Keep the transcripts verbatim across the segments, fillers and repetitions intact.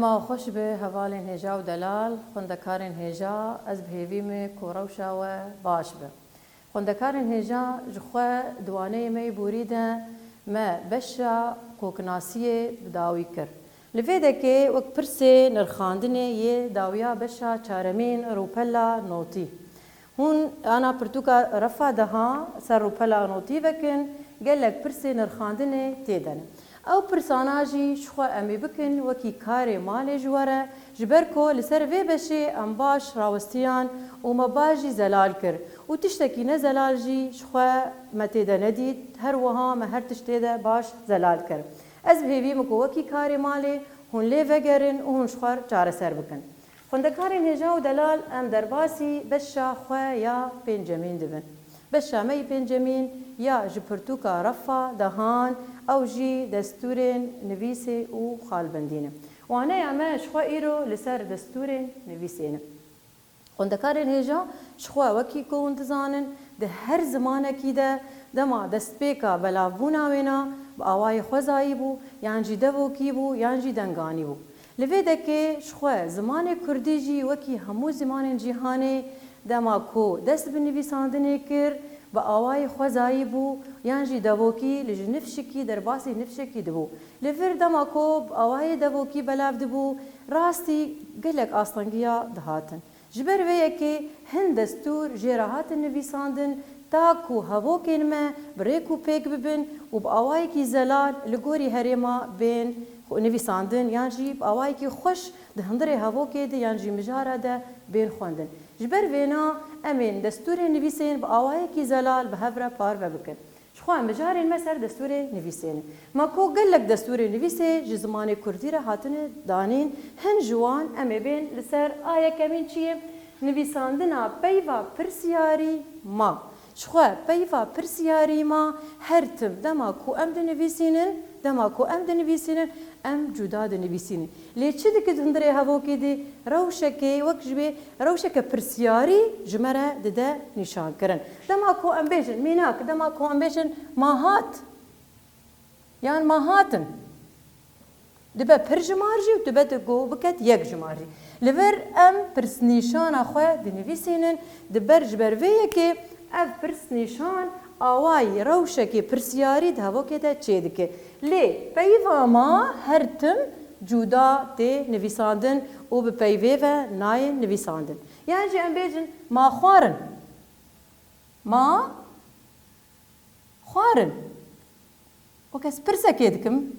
Ma xweş be hevalên hêja û delal, xwendekarên hêja, ez bi hêvî me ku rewşa we baş be. Xwendekarên hêja, ji xwe di waneyê me yê borî de me beşa koknasiyê bi dawî kir. Li vê dekê wek pirsê nirxandinê yê dawiya beşa çaremîn rûpela notî. Hûn ana pirtûka refa deha ser rûpela notî vekin, gelek pirsê nirxandinê tê de ne. Ew pirsana jî ji xwe em ê bikin wekî karê malê ji we re, ji ber ku li ser vê beşê em baş rawestiyan û me baş jî zelal kir û tiştekî ne zelal jî ji xwe me tê de nedît, her wiha me her tiştê de baş zelal kir. Ez bi hêvî me ku wekî karê malê hûn lê vegerin û hûn ji xwe re çareser bikin. Xwendekarên hêja û delal, em derbasî beşa xwe ya pêncemîn dibin. Beşa me yî pêncemîn ya ji pirtûka refa dehan, ew jî destûrên nivîsê û xalbendî ne. Waneya me ji xwe îro li ser destûrên nivîsê ne. Xwendekarên hêja, ji xwe wekî ku hûn dizanin, di her zimanekî de dema destpêka belavbûna wêna bi awayê xwezayî bû, yan jî devokî bû, yan jî denganî bû. Li vê dekê ji xwe zimanê kurdî jî wekî hemû zimanên cîhanê, dema ku dest bi nivîsandinê kir, bi awayê xwezayî bû, yan jî devokî li ji nifşikî derbasî nifşekî dibû. Li vir dema ku bi awayê devokî belav dibû, rastî gelek astengiya dihatin. Ji ber vê yekê hin destûr jê re hatin nivîsandin, ta ku hevokên me bi rêk û pêk bibin û bi awayekî zelal li gorî herêma bên nivîsandin, yan jî bi awayekî xweş di hundirê hevokê de yan jî mijara de bên xwendin. Ji ber vêna em ên destûrên nivîsên bi awayekî zelal bi hev re parve bikin. Ji xwe em mijarên me ser destûrê nivîsê ne. Ma ku gelek destûrê nivîsê ji zimanê kurdî re hatine danîn, hin ji wan em ê bên li ser a yekemîn çi ye? Nivîsandina peyva pirsiyarî ma. Ji xwe peyva pirsiyarî ma her tim dema ku em dinivîsînin, dema ku em dinivîsînin, em cuda dinivîsînin. Lê çi dike di hundirê hevokê de rewşekê wek ji wê rewşeke pirsiyarî ji me re dide nîşankirin. Dema ku em bêjin, mînak, dema ku em bêjin ma hat yan ma hatin, dibe pir jimar jî û dibe di ku biket yek jimar jî. Li vir em pirsnîşana xwe dinivîsînin, di ber ji ber vê yekê ev pirsnîşan awayî rewşekê pirsiyarî di hevokê de çêdike. Lê peyva ma her tim cuda tê nivîsandin û bi peyvê ve nayên nivîsandin. Yan jî em bêjin ma xwarin. Ma xwarin. Wek ez pirsekê dikim,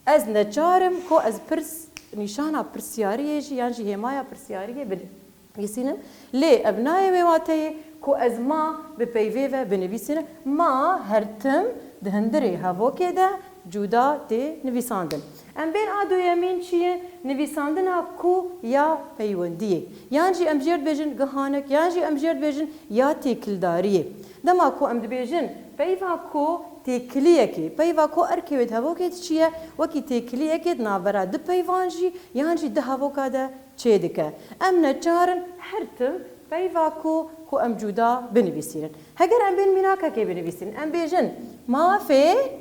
ez neçar im ku ez pirs, nîşana pirsiyariyê jî yan jî hêmaya pirsiyariyê binivîsînim. Lê ev nayê wê wateyê ku ez ma bi peyvê ve binivîsînim. Ma her tim di hundirê hevokê de cuda tê nivîsandin. Em bên a duyemîn çi ye? Nivîsandina ku ya peywendiyê. Yan jî em jêr dibêjin gihanek, yan jî em jêr dibêjin ya têkildariyê. Dema ku em dibêjin peyva ku têkiliyekê, peyva ku erkê wê di hevokê de çi ye, wekî têkiliyekê di navbera du peyvan jî yan jî du hevoka de çêdike. Em neçar in her tim peyva ku, ku em cuda binivîsînin. Heger em bên mînakekê binivîsînin, em bêjin mafê,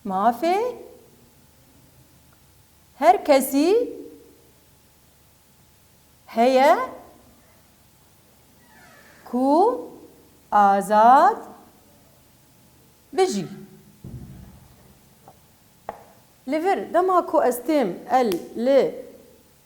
mafê her kesî heye ku azad bijî. Li vir dema ku ez têm el li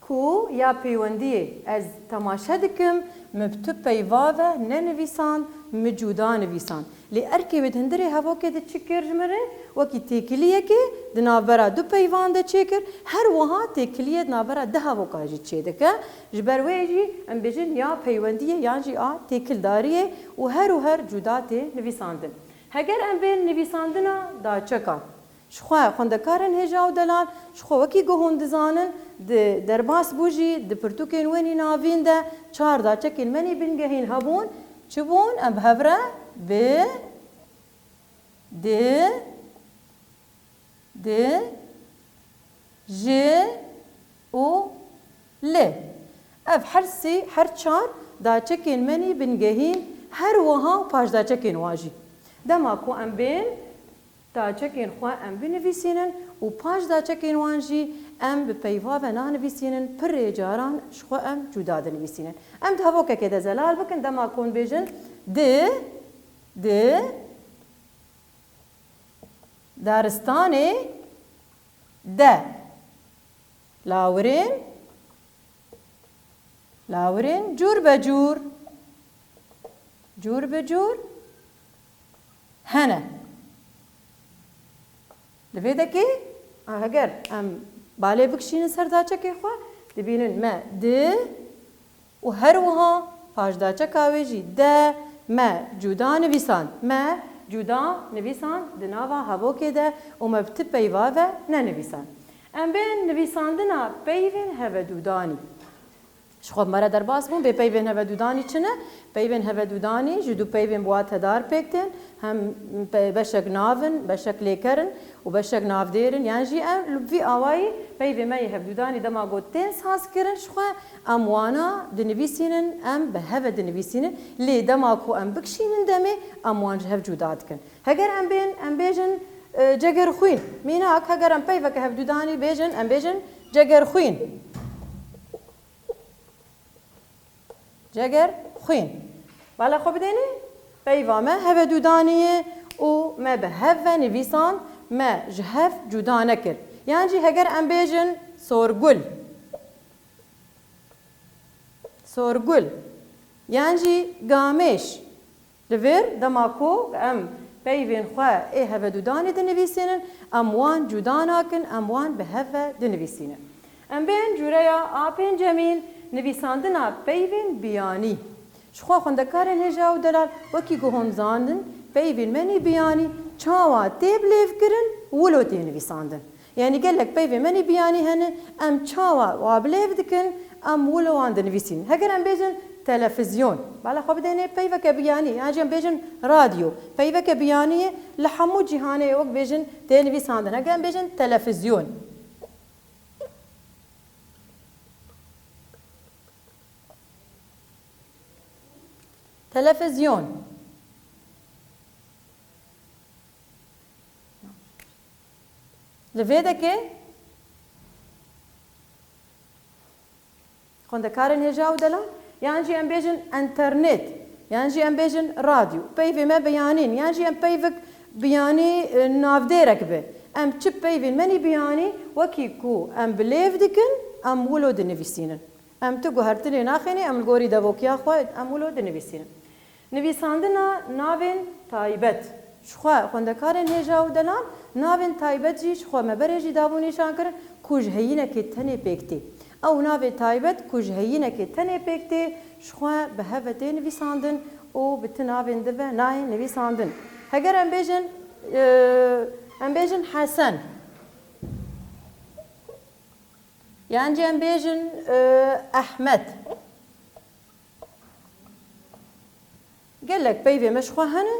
ku ya peywendiyê ez temaşe dikim, min bi tu peyva ve nenivîsand, min cuda nivîsand. Lê erkê wê di hundirê hevokê de çi kir ji min re? Wekî têkiliyekê di navbera du peyvan de çêkir, her wiha têkiliyê di navbera du hevoka jî çêdike. Ji ber wê jî em bêjin ya peywendiyê yan jî a têkildariyê û her û her cuda tê nivîsandin. Heger em bên nivîsandina daçekan, ji xwe xwendekarên hêja û delal, ji xwe wekî ku hûn dizanin, di derbas bû jî di pirtûkên wenî navîn de çar daçekên menî bingehîn hebûn. Çi bûn? Em bi hev re bi, di, di, ji û li. Ev her sê, her çar daçekên menî bingehîn, her wiha paşdaçekên wan jî. Dema ku em bên daçekên xwe em binivîsînin û paş daçekên wan jî Em bi peyva ve nanivîsînin, pirê caran ji xwe em cuda dinivîsînin. Em di hevokekê de zelal bikin, dema ku hûn bêjin, di, di daristanê de lawirên, lawirên cûr be cûr, cûr be cûr hene. Li vê dekê, a, heger em balê bikişînin ser daçekê xwe, dibînin me di û her wiha paşdaçeka wê jî de me cuda nivîsand. Me cuda nivîsand di nava hevokê de û me bi ti peyva ve nenivîsand. Em bên nivîsandina peyvên hevedûdanî. Ji xwe me re derbas bûn, bê peyvên hevedûdanî çi ne? Peyvên hevedûdanî ji du peyvên bi watedar pêk tên, hem pe-, beşek nav in, beşek lêker in û beşek navdêr in. Yan jî em li vî awayî peyvê me yê hevdûdanî dema ku tên sazkirin ji xwe, em wana dinivîsînin, em bi hev ve dinivîsînin. Lê dema ku em bikişînin demê, em wan ji hev cuda dikin. Heger em bên, em bêjin, e, cegerxwîn. Mînak, heger em peyveke hevdûdanî bêjin, em bêjin cegerxwîn. Ceger xwîn. Bala xwe bidêne, peyva me hevedûdanî ye û me bi hev ve nivîsan, me ji hev cuda nekir. Yan jî heger em bêjin sorgul. Sorgul. Yan jî gamêş. Li vir dema ku em peyvên xwe ê hevedûdanê dinivîsînin, em wan cuda nakin, em wan bi hev ve dinivîsînin. Em bên cûreya a pêncemîn, nivîsandina peyvên biyanî. Ji xwe xwendekarên hêja û delal, wekî ku hûn zanin, peyvên me nî biyanî çawa tê bilêvkirin, wilo tê nivîsandin. Yanî gelek peyvên me nî biyanî hene, em çawa wa bilêv dikin, em wilo wan dinivîsîn. Heger em bêjin telefizyon, bala xwe bidêne peyveke biyanî, yan jî em bêjin radyo, peyveke biyanî ye, li hemû cîhanê wek bêjin tê nivîsandin. Heger em bêjin telefizyon. Telefizyon. Li vê dekê xwendekarên hêja û delal, yan jî em bêjin enternet, yan jî em bêjin radyo, peyvê me biyanîn, yan jî em peyvik biyanî, e, navdêrek be. Em çi peyvên me nî biyanî, wekî ku em bi lêv dikin, em wilo dinivîsînin. Em ti guhertinê naxêne, em li gorî devokiya xwe em wilo dinivîsînin. Nivîsandina navên taybet. Ji xwe xwendekarên hêja û delal navên taybet jî ji xwe me berê jî dabû nîşan kirin ku ji heyînekê tenê pêk tê. Ew navê taybet ku ji heyînekê tenê pêk tê, ji xwe bi hev ve tê nivîsandin û bi ti navên din ve nayên nivîsandin. Heger em bêjin, e, em bêjin Hesen. Yan jî em bêjin, e, Ehmed. Gelek peyvê me ji xwe hene,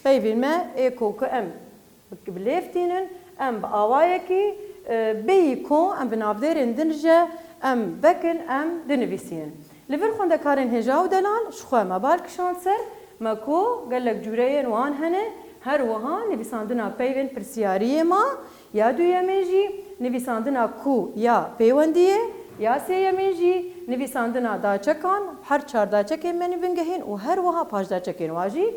peyvên me ê ku, ku em bi lêv tînin, em bi awayekî, e, bêyî ku em bi navdêrên din jî em vekin, em dinivîsînin. Li vir xwendekarên hêja û delal ji xwe me bal kişand ser, me ku gelek cûreyên wan hene, her wiha nivîsandina peyvên pirsiyariyê ma, ya duyemê jî nivîsandina ku ya pêwendiyê, ya sêyemê jî nivîsandina daçekan, her çar daçekên me nî bingehîn û her wiha paşdaçekên wa jî.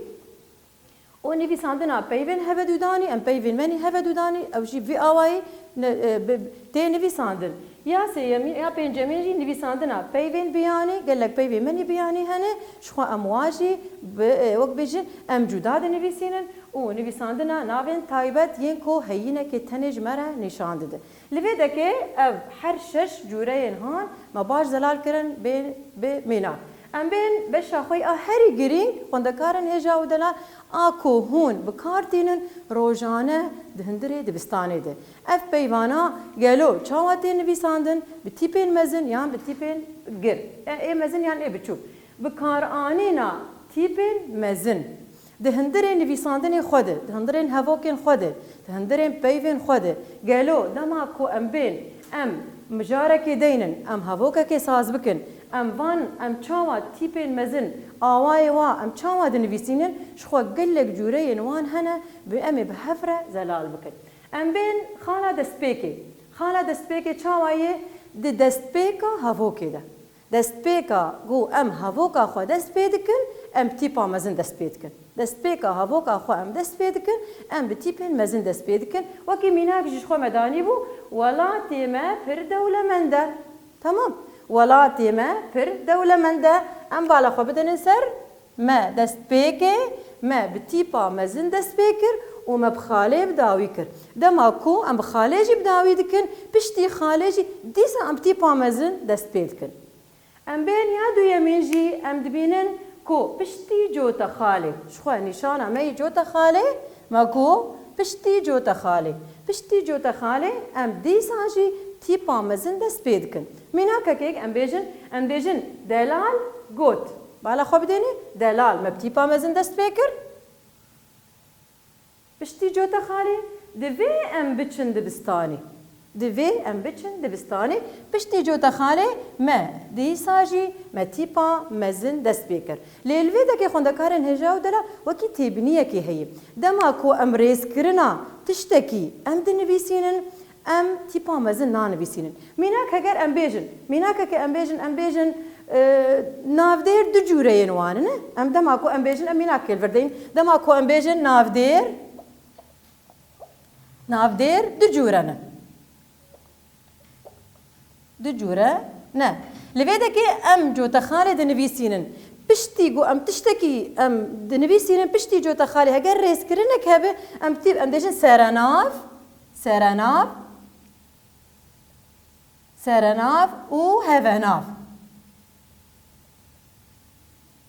Û nivîsandina peyvên hevedûdanî, em peyvên me nî hevedûdanî, ew jî vî awayî ne, e, bi, tê nivîsandin. Ya sêyemî, ya pêncemîn jî nivîsandina peyvên biyanî, gelek peyvên me nî biyanî hene, ji xwe em wa jî bi, e, wek bêjin, em cuda dinivîsînin û nivîsandina navên taybet yên ku heyînekê tenê ji me re nîşan dide. Li vê dekê ev her şeş cûreyên han me baş zelal kirin bên bi mînak. Em bên beşa xwe ya herî girîng, xwendekarên hêja û delal, a ku hûn bi kar tînin rojane di hundirê dibistanê de. Ev peyvana gelo çawa tê nivîsandin, bi tîpên mezin yan bi tîpên gir, e, ê mezin yan ê biçûk? Bikaranîna tîpên mezin. Di hundirên nivîsandinê xwe de, di hundirên hevokên xwe de, di hundirên peyvên xwe de, gelo dema ku em bên, em mijarekê deynin, em hevokekê saz bikin, em van, em çawa tîpên mezin, awayê wa, em çawa dinivîsînin, ji xwe gelek cûreyên wan hene, bi em ê bi hev re zelal bikin. Em bên xala destpêkê. Xala destpêkê çawa ye? Di destpêka hevokê de. Destpêka ku em hevoka xwe dest pê dikin, em bi tîpa mezin dest pê dikin. Destpêka hevoka xwe em dest pê dikin, em bi tîpên mezin dest pê dikin. Wekî mînak jî ji xwe me danîbû, welatê me pir dewlemend e. Tamam. Welatê me pir dewlemend e. Em bala xwe bidinin ser me destpêkê, me bi tîpa mezin dest pê kir û me bi xalê bi dawî kir. Dema ku em bi xalê jî bi dawî dikin, piştî xalê jî dîsa em bi tîpa mezin dest pê dikin. Em bên ya duyemîn jî em dibînin ku piştî cota xalê, ji xwe nîşana me yî cota xalê, me got piştî cota xalê. Piştî cota xalê em dîsa jî tîpa mezin dest pê dikin. Mînakekê em bêjin, em bêjin delal got. Bala xwe bidênî, delal me bi tîpa mezin dest pê kir. Piştî cota xalê, divê em biçin dibistanê. Divê em biçin dibistanê. Piştî cota xalê me dîsa jî me tîpa mezin dest pê kir. Lê li vê dekê xwendekarên hêja û delal wekî têbiniyekê heye. Dema ku em rêzkirina tiştekî em dinivîsînin, em tîpa mezin nanivîsînin. Mînak heger em bêjin, mînakeke em bêjin, em bêjin, e, navdêr du cûreyên wan in. Em dema ku em bêjin, em mînakê li vir deyîn. Dema ku em bêjin navdêr, navdêr du cûre ne. Du cûre ne. Li vê dekê em cotexalê dinivîsînin. Piştî ku em tiştekî em dinivîsînin, piştî cotexalê heger rêzkirinek hebe, em tî-, em dêjin serenav, serenav, serenav û hevenav.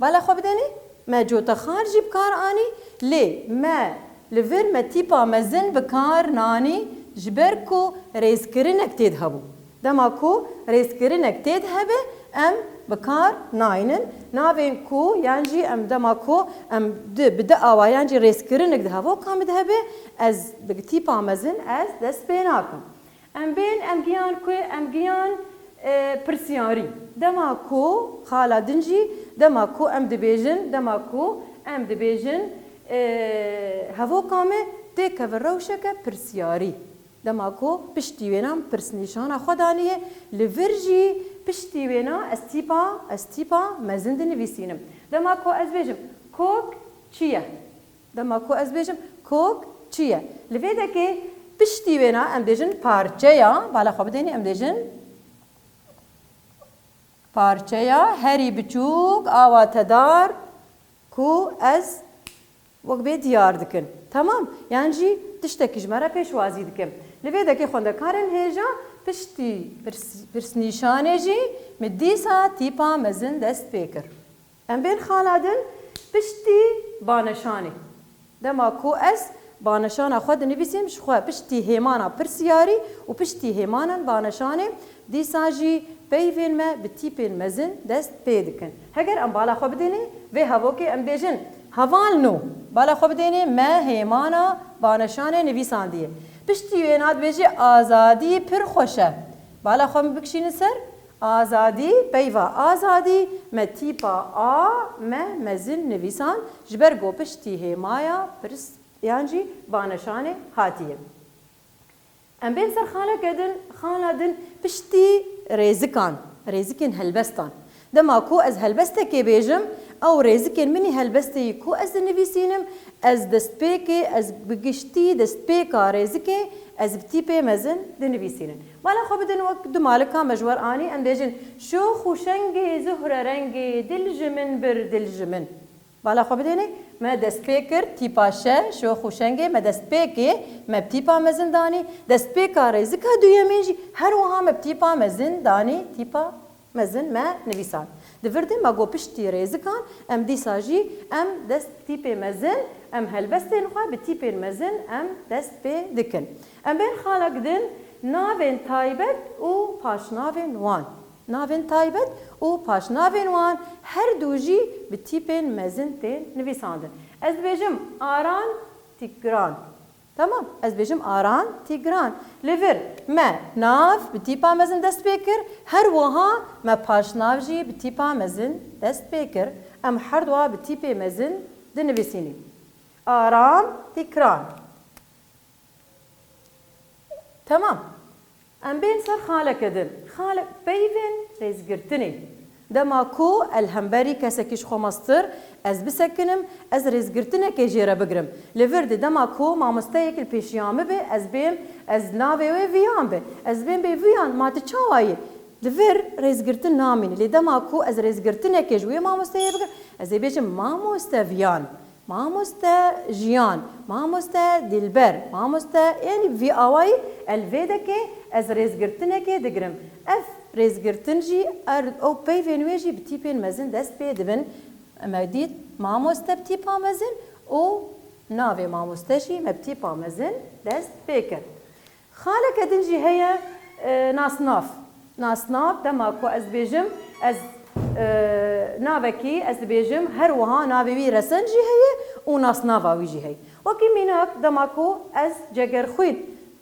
Bala xwe bidênê, me cotexal jî bi kar anî, lê me li vir me tîpa mezin bi kar nanî, ji ber ku rêzkirinek tê de hebû. Dema ku rêzkirinek tê de hebe, em bi kar naynin. Navên ku, yan jî em dema ku em di, bi di awa yan jî rêzkirinek di hevoka min de hebe, ez bi tîpa mezin ez dest pê nakim. Em bên, em giyan ku, em giyan, e, pirsiyarî. Dema ku xala din jî, dema ku em dibêjin, dema ku em dibêjin, e, hevoka me têkeve rewşeke pirsiyarî. Dema ku piştî wêna pirsnîşana xwe daniye, li vir jî piştî wêna ez tîpa, ez tîpa mezin dinivîsînim. Dema ku ez bêjim, kok çi ye? Dema ku ez bêjim, kok çi ye? Li vê dekê piştî wêna em dêjin parçeya, bala xwe bidênî em dêjin parçeya herî biçûk, awatedar ku ez wek bê diyar dikin. Temam? Yan jî tiştekî ji me re pêşwazî dikim. Li vê dekê xwendekarên hêja piştî pirs-, pirsnîşanê jî min dîsa tîpa mezin dest pê kir. Em bên xala din piştî baneşanê. Dema ku ez baneşana xwe dinivîsim, ji xwe piştî hêmana pirsiyarî û piştî hêmanan baneşanê, dîsa jî peyvên me bi tîpên mezin dest pê dikin. Heger em bala xwe bidênê, vê hevokê em bêjin, hevalno, bala xwe bidênê, me hêmana baneşanê nivîsandiye. Piştî wêna dibêje, azadî pir xweş e. Bala xwe min bikişînin ser. Azadî, peyva azadî, me tîpa a, me mezin nivîsand, ji ber ku piştî hêmaya pirs yan jî baneşanê hatiye. Em bên ser xaleke din, xala din piştî rêzikan, rêzikên helbestan. Dema ku ez helbestekê bêjim, ew rêzikên min î helbestê yî ku ez dinivîsînim, ez destpêkê, ez bi giştî destpêka rêzikê, ez bi tîpê mezin dinivîsînim. Bala xwe bidin wek du malika me ji wer anî, em dêjin, şox û şengê zuhre rengê, dil ji min bir, dil ji min. Bala xwe bidênê, me dest pê kir, tîpa şe, şox û şengê, me dest pê kê, me bi tîpa mezin danî, destpêka rêzika duyemîn jî her wiha me bi tîpa mezin danî, tîpa mezin me nivîsand. Di vir de me got piştî rêzikan, em dîsa jî em dest bi tîpê mezin, em helbestên xwe bi tîpên mezin em dest pê dikin. Em bên xalek din navên taybet û paşnavên wan. Navên taybet û paşnavên wan her du jî bi tîpên mezin tên nivîsandin. Ez dibêjim Aran Tîgran. Tamam, ez dibêjim Aran Tîgran. Li vir me nav bi tîpa mezin dest pê kir, her wiha me paşnav jî bi tîpa mezin dest pê kir. Em her dua bi tîpê mezin dinivîsînî. Aram Tîgran. Tamam. Em bên ser xaleke din. Xalek peyvên rêzgirtinê. Dema ku el hemberî kesekî ji xwe mestir, ez bisekinim, ez rêzgirtinekê jê re bigrim. Li vir de dema ku mamosteyek li pêşiya min be, ez bêm, ez navê wê Viyan be. Ez bêm bê Viyan, ma tu çawa yî? Li vir rêzgirtin namîne. Lê dema ku ez rêzgirtinekê ji wê mamosteyê bigrim, ez ê bêjim, Mamoste Viyan. Mamoste Jiyan, mamoste Dilber, mamoste, yanî vî awayî el vê dekê ez rêzgirtinekê digirim. Ev rêzgirtin jî er, ew peyvên wê jî bi tîpên mezin dest pê dibin. Me dît mamoste bi tîpa mezin û navê mamoste jî me bi tîpa mezin dest pê kir. Xaleke din jî heye, e, nasnav. Nasnav, dema ku ez dibêjim, ez, e, navekî, ez dibêjim, her wiha navê wî Resen jî heye û nasnava wî jî heye. Wekî mînak, dema ku ez Cegerxwîn,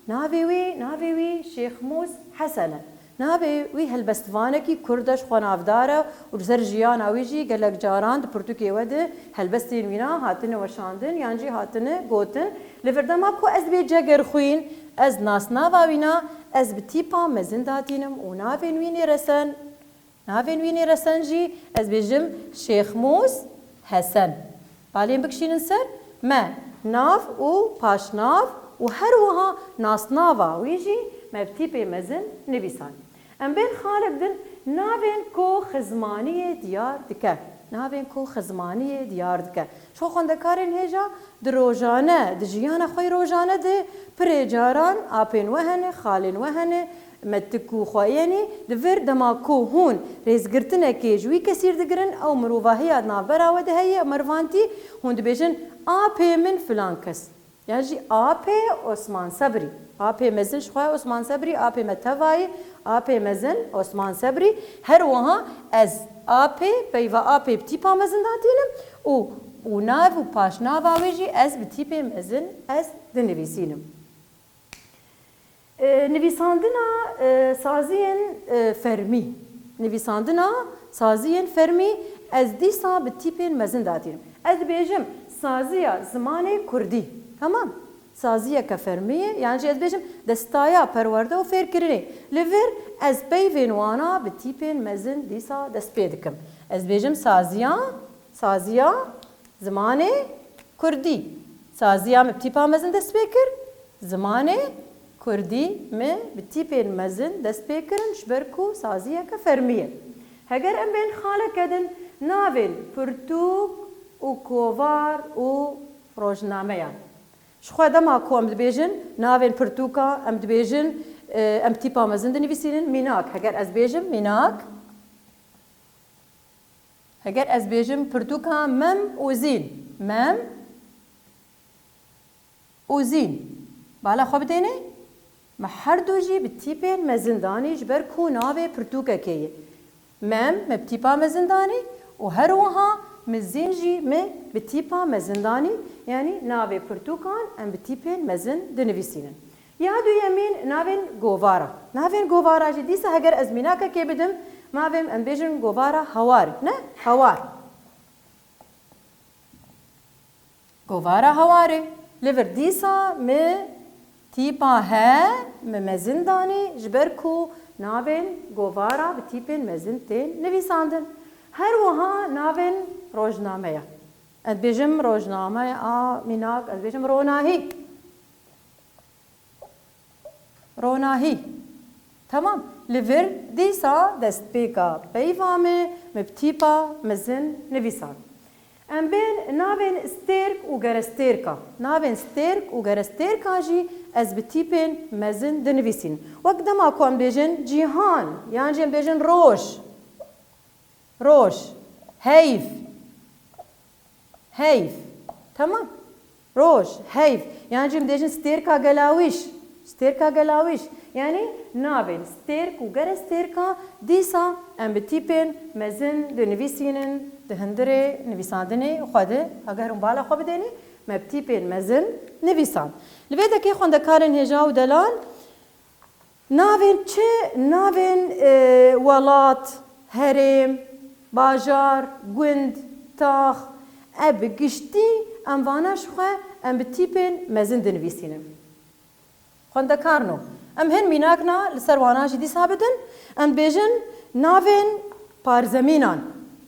navê wî, navê wî Şêxmûs Hesen e. Navê wî helbestvanekî kurd e, ji xwe navdar e û li ser jiyana wî jî gelek caran di pirtûkê we de helbestên wîna hatine weşandin yan jî hatine gotin. Li vir dema ku ez dibê Cegerxwîn, ez nasnava wîna, ez bi tîpa mezin datînim û navên wî nê Resen, navên wî nê Resen jî ez bêjim Şêxmûs Hesen. Balên bikişînin ser, me nav û paşnav û her wiha nasnava wî jî me bi tîpê mezin nivîsand. Em bên xalek din navên ku xizmaniyê diyar dike. Navên ku xizmaniyê diyar dike. Ji xwe xwendekarên hêja di rojane, di jiyana xwe yê rojane de pirê caran apên we hene, xalên we hene, me tik û xwe, yanî di vir dema ku hûn rêzgirtinekê ji wî kesî r digirin, ew mirovahiya di navbera we de heye, merivantî, hûn dibêjin, apê min filan kes. Yan jî apê Osman Sebrî. Apê mezin ji xwe Osman Sebrî, apê me tevayî, apê mezin Osman Sebrî. Her wiha ez apê, peyva apê bi tîpa mezin datînim û, û nav û paşnava wê jî ez bi tîpê mezin ez dinivîsînim. E, nivîsandina, e, saziyên, e, fermî. Nivîsandina saziyên fermî ez dîsa bi tîpên mezin datînim. Ez dibêjim saziya zimanê kurdî. Tamam. Saziyeke fermî ye, yan jî ez dibêjim destaya perwerde û fêrkirinê. Li vir ez peyvên wana bi tîpên mezin dîsa dest pê dikim. Ez dibêjim saziya, saziya zimanê kurdî. Saziya min bi tîpa mezin dest pê kir. Zimanê kurdî min bi tîpên mezin dest pê kirin, ji ber ku saziyeke fermî ye. Heger em bên xaleke din navên pirtûk û kovar û rojnameyan. Ji xwe dema ku em dibêjin navên pirtûka, em dibêjin, e, em tîpa mezin dinivîsînin. Mînak, heger ez bêjim mînak, heger ez bêjim pirtûka Mem û Zîn, Mem û Zîn, bala xwe bidêne, me her du jî bi tîpên mezin danî, ji ber ku navê pirtûkekê ye. Mem, me bi tîpa mezin danî û her wiha mi Zîn jî me bi tîpa mezin danî, yanî navê pirtûkan em bi tîpên mezin dinivîsînin. Ya duyemîn navên govara. Navên govara jî dîsa heger ez mînakekê bidim, navên em bêjin govara Hawar. Ne? Hawar. Govara Hawarê. Li vir dîsa mi tîpa he, mi mezin danî, ji ber ku navên govara bi tîpên mezin tên nivîsandin. Her wiha navên rojnameya. Ez dibêjim rojnameya mînak, ez dibêjim Ronahî. Ronahî. Tamam. Li vir dîsa destpêka peyva me, me bi tîpa mezin nivîsand. Em bên navên stêrk û gerestêrka. Navên stêrk û gerestêrka jî ez bi tîpên mezin dinivîsînim. Wek dema ku em bêjin cîhan, yan jî em bêjin roj. Roj, heyv, heyv. Tamam. Roj, heyv. Yan jî em dêjin stêrka gelawîş. Stêrka gelawîş. Yanî navên stêrk û gerestêrka dîsa em bi tîpên mezin dinivîsînin, di hundirê nivîsandinê xwe de, heger hûn bala xwe bidênê, me bi tîpên mezin nivîsand. Li vê dekê xwendekarên hêja û delal, Navên çi? Navên, e, welat, herêm, bajar, gund, tax, e, bi giştî em vana ji xwe em bi tîpên mezin dinivîsînin. Xwendekarno, Em hin mînakna li ser wana jî dîsa bidin. Em bêjin navên parzemînan.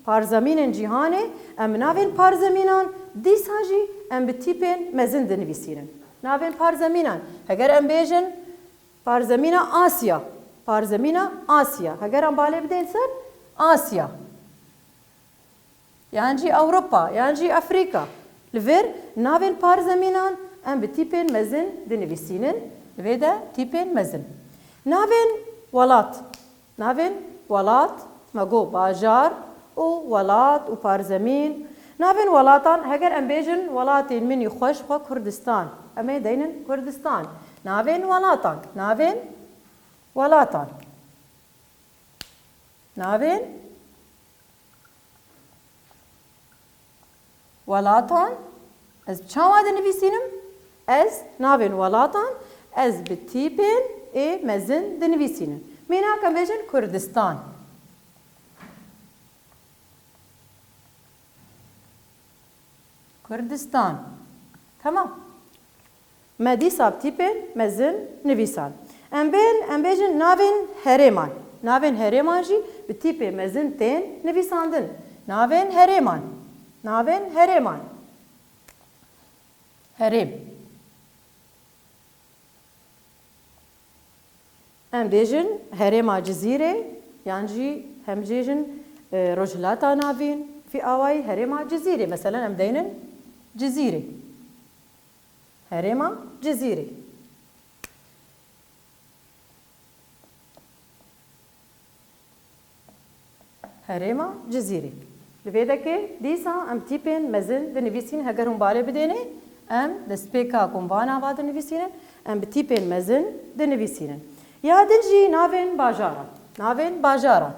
Parzemînên cîhanê, em navên parzemînan dîsa jî em bi tîpên mezin dinivîsînin. Navên parzemînan. Heger em bêjin parzemîna Asya. Parzemîna Asya. Heger em balê bidên ser Asya. Yan jî Ewropa, yan jî Afrîka. Li vir navên parzemînan em bi tîpên mezin dinivîsînin. Li vê de tîpên mezin. Navên welat. Navên welat, me got bajar û welat û parzemîn. Navên welatan, heger em bêjin welatên min î xweş xwe Kurdistan. Em ê deynin Kurdistan. Navên welatan. Navên welatan. Navên welatan ez çawa dinivîsînim? Ez navên welatan ez bi tîpên ê mezin dinivîsînim. Mînak em bêjin Kurdistan. Kurdistan. Tamam. Me dîsa bi tîpên mezin nivîsan. Em bên, em bêjin navên herêman. Navên herêman jî bi tîpên mezin tên nivîsandin. Navên herêman. Navên herêman. Herêm. Em bêjin herêma Cizîrê, yan jî hem bêjin, e, Rojhilata Navîn, vî awayî herêma Cizîrê. Meselen, em deynin Cizîrê. Herêma Cizîrê. Herêma Cizîrê. Li vê dekê dîsa em tîpên mezin dinivîsînin, heger hûn balê bidênê, em destpêka ku em vana va dinivîsînin, em bi tîpên mezin dinivîsînin. Ya din jî navên bajaran. Navên bajaran.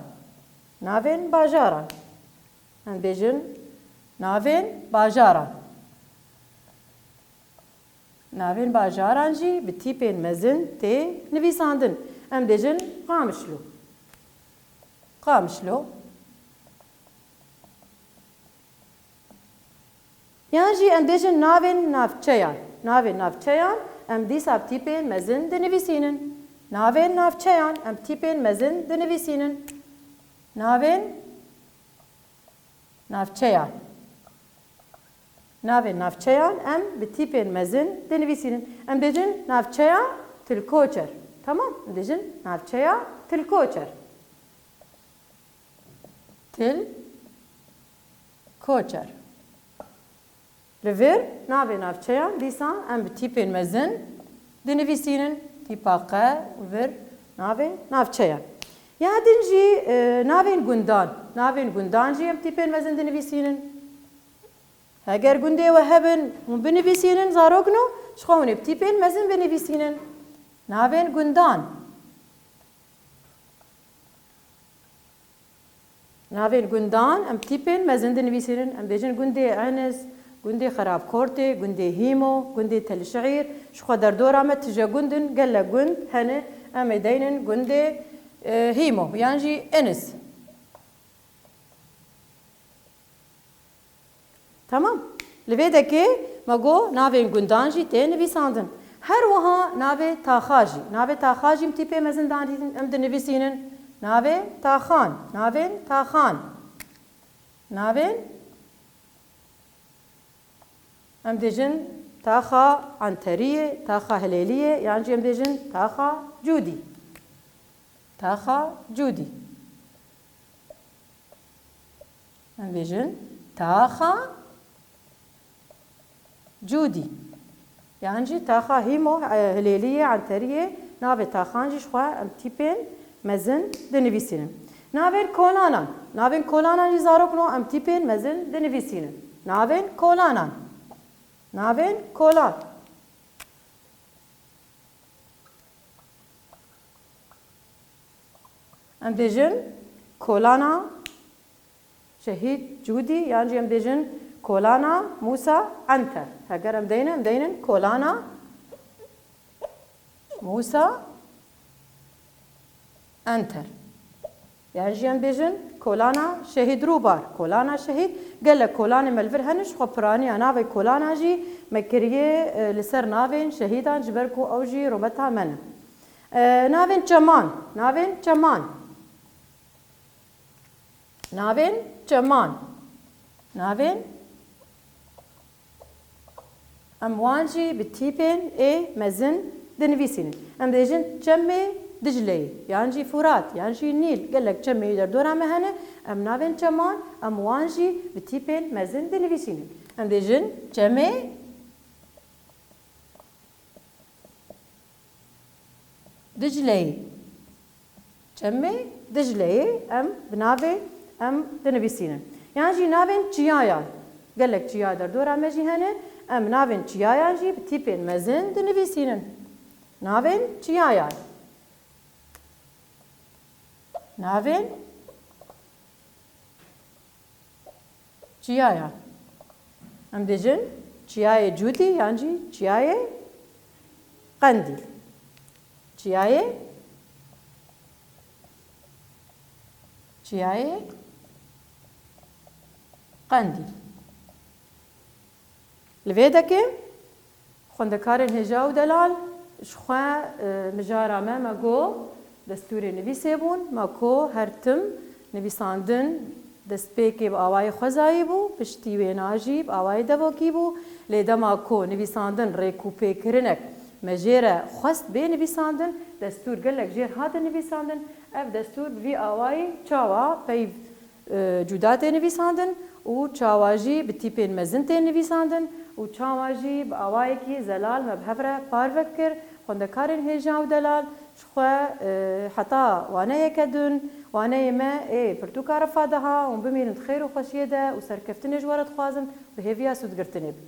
Navên bajaran. Em bêjin navên bajaran. Navên bajaran jî bi tîpên mezin tê nivîsandin. Em bêjin Qamişlo. Qamişlo. Yan jî em bêjin navên navçeyan. Navên navçeyan em dîsa bi tîpên mezin dinivîsînin. Navên navçeyan em bi tîpên mezin dinivîsînin. Navên navçeyan. Navên navçeyan em bi tîpên mezin dinivîsînin. Em bêjin navçeya Til Koçer. Tamam? Em bêjin navçeya Til Koçer. Til Koçer. Li vir navê navçeyan dîsa em bi tîpên mezin dinivîsînin. Tîpa qe û vir navê navçeyan. Ya din jî, e, navên gundan. Navên gundan jî em tîpên mezin dinivîsînin. Heger gundê we hebin, hûn binivîsînin, zarokno, ji xwe hûn ê bi tîpên mezin binivîsînin. Navên gundan. Navên gundan em tîpên mezin dinivîsînin. Em bêjin gundê Enis, gundê Xerabkortê, gundê Hîmo, gundê Telşehîr. Ji xwe derdora me tije gund in, gelek gund hene. Em ê deynin gundê, e, Hîmo yan jî Enis. Tamam. Li vê dekê me got navên gundan jî tê nivîsandin. Her wiha navê taxa jî. Navê taxa jî em tîpê mezin dan em dinivîsînin. Navê taxan. Navên taxan. Navên, em dêjin taxa Enteriyê, taxa Hilêliyê, yan jî em dêjin taxa Cûdî. Taxa Cûdî. Em bêjin taxa Cûdî. Yan jî taxa Hîmo, e, Hilêliyê, Enteriyê, navê taxan jî ji xwe em tîpên mezin dinivîsînin. Navên kolanan. Navên kolanan jî zarokno em tîpên mezin dinivîsînin. Navên kolanan. Navên kolan. Em bêjin kolana Şehîd Cûdî, yan jî em bêjin kolana Mûsa Enter. Heger em deynin, em deynin kolana Mûsa Enter. Yan jî em bêjin kolana Şehîd Rûbar, kolana Şehîd. Gelek kolanê me li vir hene, ji xwe piraniya navê kolana jî me kiriye, e, li ser navên şehîdan, ji ber ku ew jî rûmeta me ne. E, navên çeman, navên çeman. Navên çeman. Navên Em wan jî bi tîpên ê mezin dinivîsînin. Em dibêjin çemê Dicleyê, yan jî Furat, yan jî Nîl. Gelek çemê yê derdora me hene, em navên çeman, em wan jî bi tîpên mezin dinivîsînin. Em dibêjin çemê Dicleyê. Çemê Dicleyê em bi navê em dinivîsînin. Yan jî navên çiyayan. Gelek çiya derdora me jî hene, em navên çiyayan jî bi tîpên mezin dinivîsînin. Navên çiyayan. Navên Çiyaya. Em dibêjin çiyayê Cûdî yan jî çiyayê Qendîl. Çiyayê, çiyayê Qendîl. Li vê dekê xwendekarên hêja û delal ji xwe, e, mijara me, me got destûrê nivîsê bûn, me got her tim nivîsandin destpêkê bi awayê xwezayî bû, piştî wêna jî bi awayê devokî bû. Lê dema ku nivîsandin rêkûpêkirinek me jê re xwest bê nivîsandin, destûr gelek jêr hate nivîsandin, ev destûr bi vî awayî çawa peyv e, cuda tê nivîsandin û çawa jî bi tîpên mezin tê nivîsandin û çawa jî bi awayekî zelal me bi hev re parve kir. Xwendekarên hêja û delal ji xwe, e, heta waneyeke din, waneyê me ê pirtûka Refa Deha, hûn bimînin di xêr û xweşiyê de û serkeftinê ji we re dixwazin, bi hêviya sûdgirtinê bin.